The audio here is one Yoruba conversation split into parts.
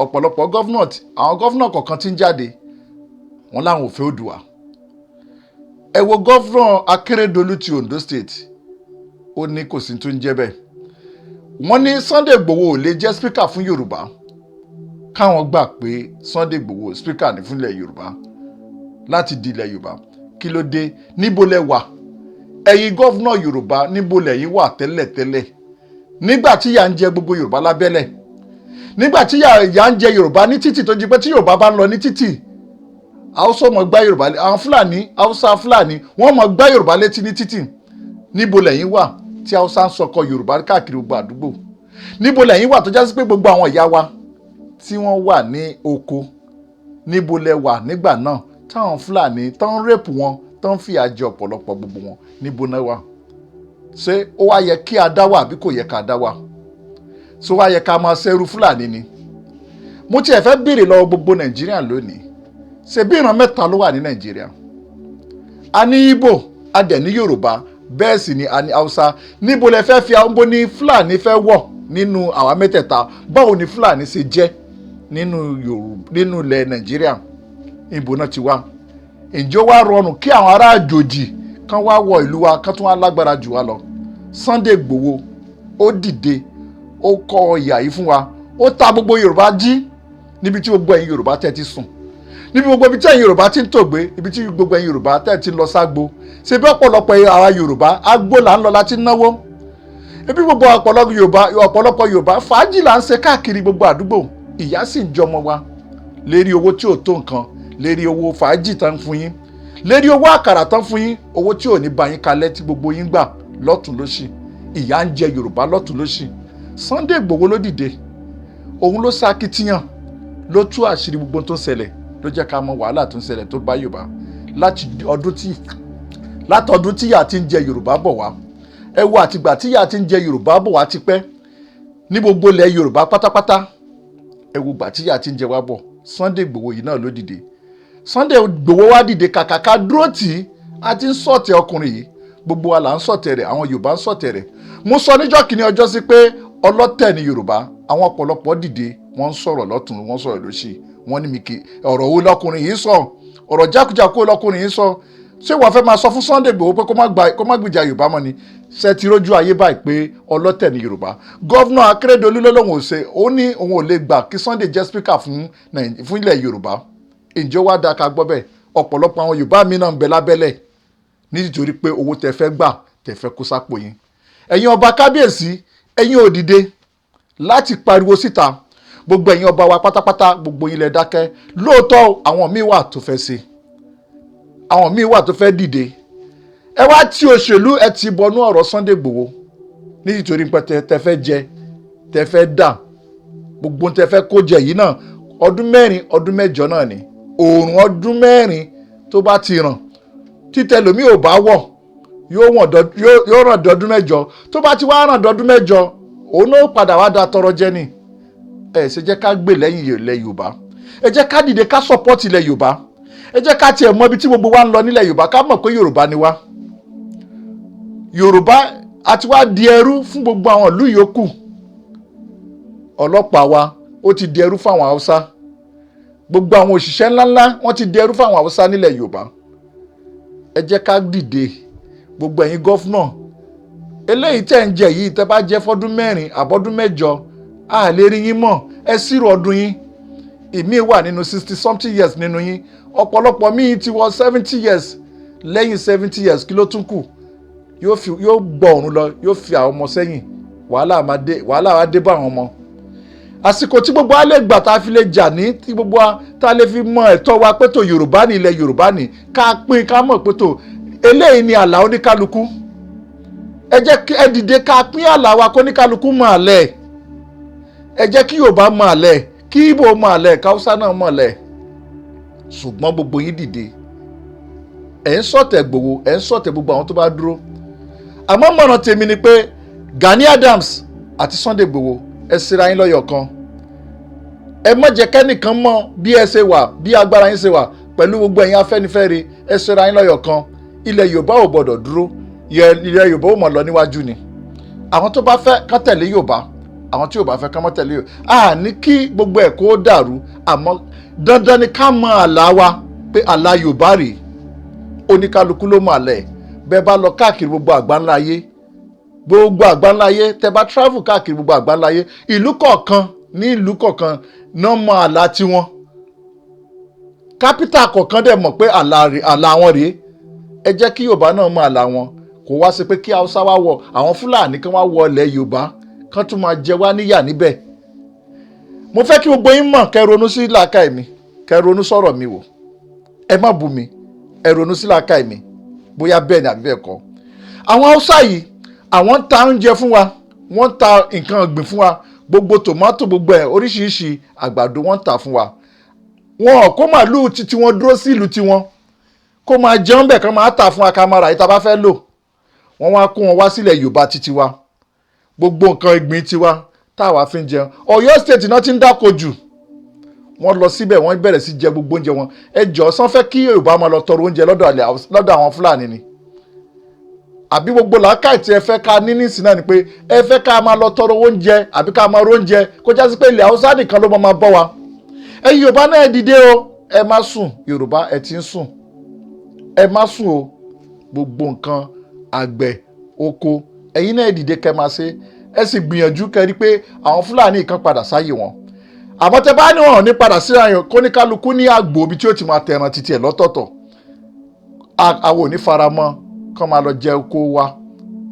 Ọ̀pọ̀lọpọ̀ governor, àwọn governor kọ̀ọ̀kan tí ń jáde, wọ́n láwọn ò fẹ́ Oòduà. Ẹ wo governor Akérédolú ti Ondo State, ó ní kò sí tó ń jẹ́ bẹ́ẹ̀. Wọ́n ní Sunday Igboho ò lè jẹ́ speaker fún Yorùbá, káwọn gbà pé Sunday Igboho speaker ní fúnlẹ̀ Yorùbá láti di ilẹ̀ Yorùbá. Kí ló dé? Níbo lẹ wà, ẹ̀yin governor Yorùbá? Níbo lẹ̀yin wà tẹ́lẹ̀tẹ́lẹ̀ nígbà tí ìyà ń jẹ gbogbo Yorùbá lábẹ́lẹ̀, nígbà tí ìyà ń jẹ Yorùbá ní títì, tó jí pé tí Yorùbá bá ń lọ ní títì, Haúsá mọ̀ gbá Yorùbá, àwọn Fúlàní, Haúsá Fúlàní, wọ́n mọ̀ gbá Yorùbá létí ní títì? Níbo lẹ̀yin wà tí Haúsá ń sọkọ Yorùbá káàkiri gbogbo àdúgbò? Níbo lẹ̀yin wà tó já sí pé gbogbo àwọn ìyá wa tí wọ́n wà ní oko, níbo lẹ wà nígbà náà táwọn Fúlàní tó ń rape wọn, tó ń fìyà jẹ ọ̀pọ̀lọpọ̀ gbogbo wọn? Níbo náà wà? Ṣé ó wá yẹ kí a dá wà àbí kò yẹ ká dá wà? Ṣé ó wá yẹ ká máa ṣẹ́rú Fúlàní ni? Mo tiẹ̀ fẹ́ béèrè lọ́wọ́ gbogbo Nàìjíríà lónìí, ṣe bí ìran mẹ́ta ló wà ní Nàìjíríà? A ní Ìgbò, a dẹ̀ ní Yorùbá, bẹ́ẹ̀ sì ni a ní Haúsá. Níbo lẹ fẹ́ fi àwọn ní Fúlàní fẹ́ wọ̀ nínú àwa mẹ́tẹ̀ẹ̀ta? Báwo ni Fúlàní ṣe jẹ́ nínú Yorùbá, nínú ilẹ̀ Nàìjíríà? Ibo náà ti wá? Ǹjẹ́ ó wá rọrùn kí àwọn ará àjòjì kan wá wọ ìlú wa, kan tún wá lágbára jù wá lọ? Sunday Igboho, ó dìde, ó kọ ìyà yìí fún wa, ó ta gbogbo Yorùbá jí níbi tí gbogbo ẹ̀yin Yorùbá tẹ́ ti sùn, níbi gbogbo ibi tí ẹ̀yin Yorùbá ti ń tògbé, ibi tí gbogbo ẹ̀yin Yorùbá tẹ́ ti ń lọ ságbo. Ṣe bí ọ̀pọ̀lọpọ̀ àwa Yorùbá, agbó là ń lọ láti náwó. Ibi gbogbo ọ̀pọ̀lọpọ̀ Yorùbá, ọ̀pọ̀lọpọ̀ Yorùbá, fàájì là ń ṣe káàkiri gbogbo àdúgbò. Ìyà sì ń jọmọ wa lérí owó tí ò tó nǹkan, lérí owó fàájì tán fún yín, lérí owó àkàrà tán fún yín, owó tí ò ní bá yín kalẹ̀ tí gbogbo yín gbà lọ́tún lósì. Ìyà ń jẹ Yorùbá lọ́tún lósì. Sunday Igboho ló dìde, òun ló ṣakitiyan, ló tú àṣírí gbogbo tó ń ṣẹlẹ̀, ló jẹ́ ká mọ wàhálà tó ń ṣẹlẹ̀ tó bá Yorùbá láti ọdún tí ìyà ti ń jẹ Yorùbá bọ̀ wá. Ẹ wo àtìgbà tí ìyà ti ń jẹ Yorùbá bọ̀ wá ti pẹ́ ní gbogbo ilẹ̀ Yorùbá pátápátá. Ẹ wo gbà tí ìyà ti ń jẹ wá bọ̀. Sunday Igboho yìí náà ló dìde. Sunday Igboho wá dìde, kàkà ká dúró tì í, a ti ń sọ̀tẹ̀ ọkùnrin yìí. Gbogbo wa là ń sọ̀tẹ̀ rẹ̀, àwọn Yorùbá ń sọ̀tẹ̀ rẹ̀. Mo sọ níjọ́ kìíní ọjọ́ sí pé ọlọ́tẹ̀ ni Yorùbá. Àwọn ọ̀pọ̀lọpọ̀ dìde, wọ́n ń sọ̀rọ̀ lọ́tún, wọ́n sọ̀rọ̀ lósì. Wọ́n ní mi kì ọ̀rọ̀ wo lọkùnrin yìí sọ? Ọ̀rọ̀ jákujàku lọkùnrin yìí sọ? Ṣé wàá fẹ́ máa sọ fún Sunday Igboho pé kó má gbìjà Yorùbá mọ́ ni? Ṣe ti rójú ayé báyìí pé ọlọ́tẹ̀ ni Yorùbá? Governor Akérédolú ló lóun ò ṣe, ó ní òun ò lè gbà kí Sunday jẹ́ speaker fún ilẹ̀ Yorùbá. Ǹjẹ́ ó wá dáa ká gbọ́ bẹ́ẹ̀? Ọ̀pọ̀lọpọ̀ àwọn Yorùbá mi náà ń bẹ lábẹ́lẹ̀ nítorí pé owó tẹ fẹ́ gbà, tẹ fẹ́ kó sápò yín. Ẹ̀yin ọba kábíyèsí, ẹ̀yin ò dìde láti pariwo síta. Gbogbo ẹ̀yin ọba wa pátápátá, gbogbo yín lẹ dákẹ́. Lóòótọ́, àwọn míì wà tó fẹ́ ṣe, àwọn míì wà tó fẹ́ dìde. Ẹ wá tí òṣèlú, ẹ ti bọnú ọ̀rọ̀ Sunday Igboho nítorí pé tẹ fẹ́ jẹ, tẹ fẹ́ dà, gbogbo tẹ fẹ́ kó jẹ yìí náà. Ọdún 4, ọdún 8 náà ni òòrùn. Ọdún 4 tó bá ti ràn, títẹ lómi ò bá wọ̀, yóò ràn dọdún 8. Tó bá ti wá ràn dọdún 8, òun náà padà wá da tọrọ jẹ ni. Ẹ ṣe jẹ́ ká gbè lẹ́yìn ilẹ̀ Yorùbá. Ẹ jẹ́ ká dìde, ká support ilẹ̀ Yorùbá. Ẹ jẹ́ ká tiẹ̀ mọ ibi tí gbogbo wa ń lọ nílẹ̀ Yorùbá, ká mọ̀ pé Yorùbá ni wá. Yorùbá a ti wá di ẹrú fún gbogbo àwọn ìlú yòókù. Ọlọ́pàá wa, ó ti di ẹrú fáwọn Haúsá. Gbogbo àwọn òṣìṣẹ́ ńláńlá, wọ́n ti di ẹrú fáwọn Haúsá nílẹ̀ Yorùbá. Ẹ jẹ́ ká dìde. Gbogbo ẹ̀yin governor, eléyìí tẹ̀ ń jẹ yìí, tẹ́ bá jẹ́ fọ́dún 4 àbọ́dún 8, a lè rí yín mọ̀. Ẹ sírò ọdún yín. Ìmíì wà nínú 60 something years nínú yín, ọ̀pọ̀lọpọ̀ míì ti wọ 70 years. Lẹ́yìn 70 years, kí ló tún kù? Yóò fi yóò gbọ́ ọ̀run lọ, yóò fi àwọn ọmọ sẹ́yìn. Wàhálà máa dé, wàhálà wá dé bá àwọn ọmọ. Àsìkò tí gbogbo wa lè gbà tá a fi lè jà ní, tí gbogbo wa tá a lè fi mọ ẹ̀tọ́ wa pé tó Yorùbá ní, ilẹ̀ Yorùbá ní, ká pín, ká mọ̀ pé tó eléyìí ni àlà oníkálukú. Ẹ jẹ́ kí ẹ dìde, ká pín àlà wa, kó oníkálukú mọ̀ àlẹ́. Ẹ jẹ́ kí Yorùbá mọ̀ àlẹ́, kí Ìgbò mọ̀ àlẹ́, káwùsá náà mọ̀ àlẹ́. Ṣùgbọ́n gbogbo yín dìde, ẹ̀ ń sọ̀tẹ̀ Ìgbòho, ẹ̀ ń sọ̀tẹ̀ gbogbo àwọn tó bá dúró. Àmọ́ mọ̀ràn tèmi ni pé Gani Adams àti Sunday Igboho, ẹ ṣera yín lọ́yọ̀ kan. Ẹ má jẹ́ kẹ́nìkan mọ̀ bí ẹ ṣe wà, bí agbára yín ṣe wà pẹ̀lú gbogbo ẹ̀yin Afẹ́nifẹ́re. Ẹ ṣera yín lọ́yọ̀ kan. Ilẹ̀ Yorùbá ò gbọ́dọ̀ dúró, ilẹ̀ Yorùbá ò mọ̀ lọ níwájú ni. Àwọn tó bá fẹ́ kán tẹ̀lé Yorùbá. Àwọn tí ò bá fẹ́ kán mọ́ tẹ̀lé o. A ní kí gbogbo ẹ̀ kó dàrú, àmọ́ dandan ni ká mọ àlà wa, pé àlà Yorùbá rèé. Oníkálukú ló mọ àlà ẹ̀. Bẹ́ẹ̀ bá lọ káàkiri gbogbo àgbáńlá ayé, gbogbo àgbáńlá ayé, tẹ́ bá travel káàkiri gbogbo àgbáńlá ayé, ìlú kọ̀ọ̀kan, ní ìlú kọ̀ọ̀kan náà mọ àlà tiwọn. Capital kọ̀ọ̀kan dẹ̀ mọ̀ pé àlà wọn rèé. Ẹ jẹ́ kí Yorùbá náà mọ àlà wọn. Kò wá sí pé kí Haúsá wá wọ, àwọn Fúlàní kan wá wọ ilẹ̀ Yorùbá, kán tún máa jẹ wá níyà níbẹ̀. Mo fẹ́ kí gbogbo yín mọ̀, kẹ́ ronú sí làákàyè mi, kẹ́ ronú sọ̀rọ̀ mi wò. Ẹ má bú mi, ẹ ronú sí làákàyè mi, bóyá bẹ́ẹ̀ ni àbí bẹ́ẹ̀ kọ́. Àwọn Haúsá yìí, àwọn ń ta oúnjẹ fún wa, wọ́n ń ta nǹkan ọ̀gbìn fún wa, gbogbo tòmátò, gbogbo ẹ̀, oríṣiríṣi àgbàdo, wọ́n ń tà fún wa. Wọn ò kó màlúù títí wọn dúró sí ìlú tiwọn kó máa jẹun bẹ̀, kán máa tà fún wa, ká máa rà yìí tá a bá fẹ́ lò. Wọ́n wá kó wọn wá sílẹ̀ Yorùbá títí wa, gbogbo nǹkan ìgbín tiwa táwa fi ń jẹun. Ọ̀yọ́ State náà ti ń dáko jù. Wọ́n lọ síbẹ̀, wọ́n bẹ̀rẹ̀ sí jẹ gbogbo oúnjẹ wọn. Ẹ jọ̀ọ́, sán fẹ́ kí Yorùbá máa lọ tọrọ oúnjẹ lọ́dọ̀ àwọn Fúlàní ni? Àbí gbogbo làákàyè tí ẹ fẹ́ ká ní nísìn náà ni pé ẹ fẹ́ ká máa lọ tọrọ oúnjẹ, àbí ká máa róúnjẹ kó já sí pé ilẹ̀ Haúsá nìkan ló máa bọ́ wa? Ẹ̀yin Yorùbá náà, ẹ dìde o, ẹ má sùn. Yorùbá, ẹ ti ń sùn, ẹ má sùn o. Gbogbo nǹkan àgbẹ̀ oko, ẹ̀yin náà, ẹ dìde kẹ́ máa ṣe. Ẹ sì gbìyànjú kẹ́ rí pé àwọn Fúlàní kan padà sáyè wọn. Àmọ́ tẹ bá ní wọn ní padà síra yẹn, kó ní kálukú ní àgbò ibi tí ó ti máa tẹran títí ẹ̀ lọ́tọ̀ọ̀tọ̀. Àwọn ò ní fara mọ́ kán máa lọ jẹ oko wa,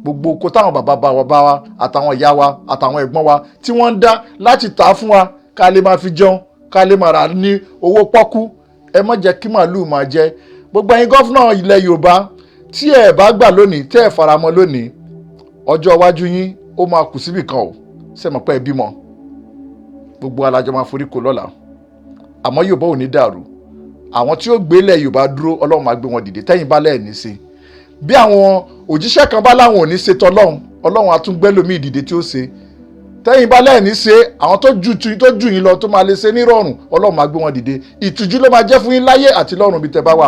gbogbo oko táwọn bàbá bá wa bá wa àtàwọn ìyá wa àtàwọn ẹ̀gbọ́n wa tí wọ́n ń dá láti tà á fún wa, ká lè máa fi jẹun, ká lè máa rà ní owó pọ́kú. Ẹ má jẹ́ kí màálùú máa jẹ. Gbogbo ẹ̀yin governor ilẹ̀ Yorùbá, tí ẹ bá gbà lónìí, tẹ́ ẹ faramọ́ lónìí, ọjọ́ iwájú yín ó máa kù síbì kan o. Ṣe mọ̀ pé ẹ bímọ? Gbogbo alájọ máa forí ko lọ́la. Àmọ́ Yorùbá ò ní dàrú. Àwọn tí ó gbé ilẹ̀ Yorùbá dúró, Ọlọ́run máa gbé wọn dìde. Tẹ́yìn bá lẹ́ẹ̀ sí bí àwọn òjíṣẹ́ kan bá láwọn ò ní ṣe tọlọ́run, Ọlọ́run á tún gbé lómi ìdìde tí ó ṣe. Tẹ́yìn bá lẹ́ẹ̀ ní ṣe, àwọn tó jù yín lọ, tó máa lè ṣe nírọ̀rùn, Ọlọ́run máa gbé wọn dìde. Ìtìjú ló máa jẹ́ fún yín láyé àti lọ́run bí tẹ́ bá wà.